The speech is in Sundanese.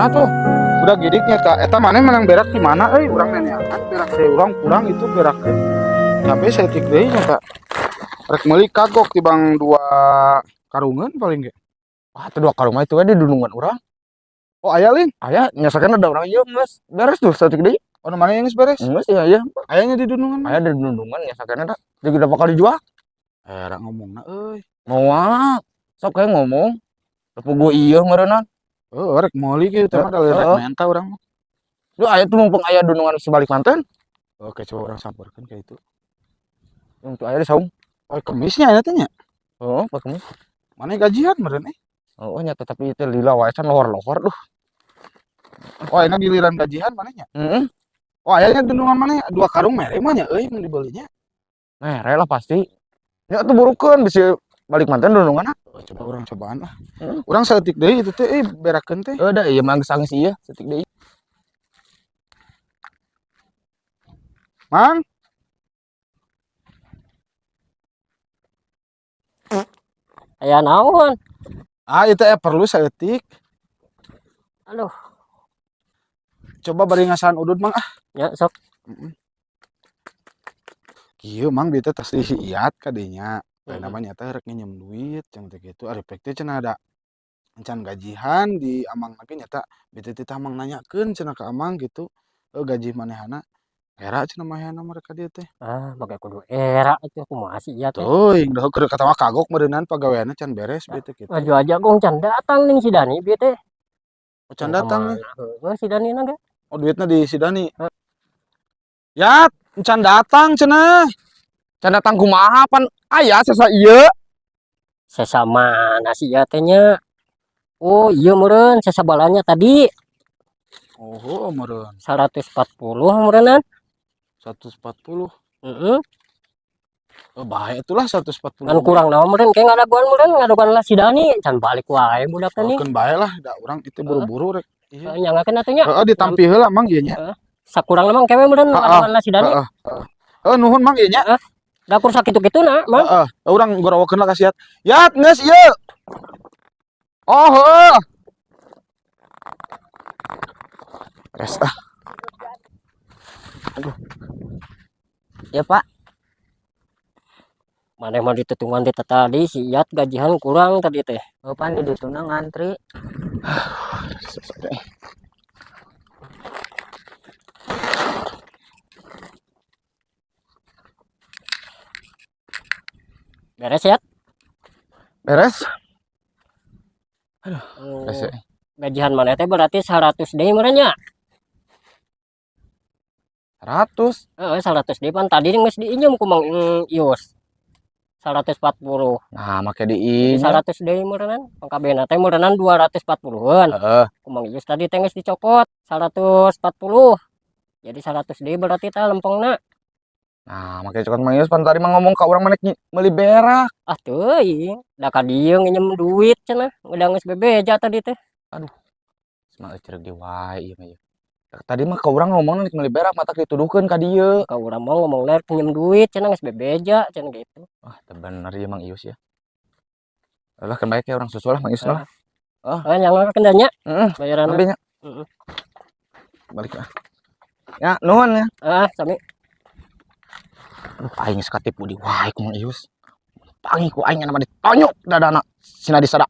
Mana tuh? Udah gidiknya ta. Eta maneh menang berak di mana euy? Urang neneangan berak teh urang kurang itu berak teh. Sampai saeutik deui nya ta. Rek meuli kagok tibang dua karungan paling ge. Wah, itu dua karung mah itu we di dunungan urang. Oh, aya lin. Aya, nyasakeun ada urang ieu geus beres tuh saeutik deui. Oh, nu mana yang geus beres? Geus ya ya. Ayanya di dunungan mana? Aya di dunungan nyasakeun eta. Jadi udah bakal dijual. Era ngomongna euy. Moal. Sok kayak ngomong. Teu ieu meureunnan. Oh, rek meuli kieu teh mah da rek menta urang mah. Lu aya tuh mumpung aya dunungan sebalik manten. Oke, coba urang sampeurkeun ka itu. Untuk aya di saung. Oh, kemisnya aya teh nya. Oh, pak kemis. Mana gajian meureun eh? Oh, nya tapi itu lila wae can lohor-lohor duh. Oh, enak giliran gajian mana nya? Heeh. Oh, ayahnya dunungan mana? Dua karung mere mah nya euy mun dibelinya. Mere lah pasti. Ya tuh burukeun bisi balik manten dunungan. Oh, coba urang cobaan lah. Heeh. Urang saeutik deui itu teh euy berakeun teh. Heuh da ieu mah geus angis ieu saeutik deui. Mang, Aya naon? Ah itu perlu saeutik. Aduh, Coba bari ngasaan udud mang ah. ya sok. Heeh. Kieu mang bieu teh tos diiat ka dinya. Lain Heeh. namanya teh rek nginjem duit cang teh kitu ari pek teh cenah ada encan gajihan di amang lagi nyata bieu teh teh amang nanyakeun cenah ka amang gitu. Gaji manehana era cenah manehana mereka dieu teh. Ah, make kudu era atuh kumaha sih ieu teh. Teuing da keur kata mah kagok meureunnan pagaweanna can beres bieu teh kitu. Maju aja gong can datang ning si Dani bieu teh. Oh, can datang nih. Heeh, si Dani na ge. Oh, duitnya di si Dani. Ya, can datang cenah. Can datang kumaha pan aya sesa ieu. Sesa mana sih ieu teh nya? Oh, iya meureun sesa balanya tadi Oh, heueuh meureun. 140 meureunnan. 140. Heeh. Oh, bahaya itulah 140. Kan kurang naon meureun kayak ngadaguan meureun ngadaguan lah si Dani can balik wae budak teh Oh, nih. keun bae lah, da urang itu buru-buru rek. Iya. Heeh, nyangakeun atuh nya. Heeh, ditampi heula mang ieu nya. Sakurang mang kewe meureun Heeh, ngadaguan lah si Dani. Heeh, heeh. Heeh, nuhun mang ieu nya. Heeh. Da kur sakitu-kituna mang. Heeh, urang gorowokeun lah ka siat. Yat, geus ieu. Oh, heueuh. Beres ah. Aduh. Ya, Pak. Maneh mah ditutungan ti tadi si Iyat gajihan kurang tadi teh. Oh, pan di dituna ngantri. Beres ya? Beres? Aduh, Beres ya. Gajihan maneh teh berarti 100 deui meureun nya. 100. Heeh, 100 deui pan tadi geus diinjem ku Mang Ius. 140. Nah, make diinjem. 100 deui meureunnan. Pangkabehna teh meureunnan 240-eun. Heeh. Ku Mang Ius tadi teh geus dicokot 140. Jadi 100 deui berarti teh lempengna. Nah, make cokot Mang Ius pan tadi mah ngomong ka urang maneh meuli berak. Ah teuing, da ka dieu nginjem duit cenah, udah geus bebeja tadi teh. Aduh. Mah euceureuh di wae ieu mah ieu. Tadi mah ka urang ngomongna rek meuli berak matak dituduhkeun ka dieu. Ka urang mah ngomongna rek nginjem duit cenah geus bebeja cenah gitu. Wah, teu bener ieu Mang Ius ya. Lah keun bae ke urang susul lah Mang Ius lah. Heeh. Heeh, nyangakeun da nya. Heeh. Bayaranna. Lebih nya. Heeh. Balik ah. Ya, nuhun ya. Heeh, sami. Aduh, aing geus katipu di wae ku Mang Ius. Pangi ku aing mah ditonyok dadana sina disada.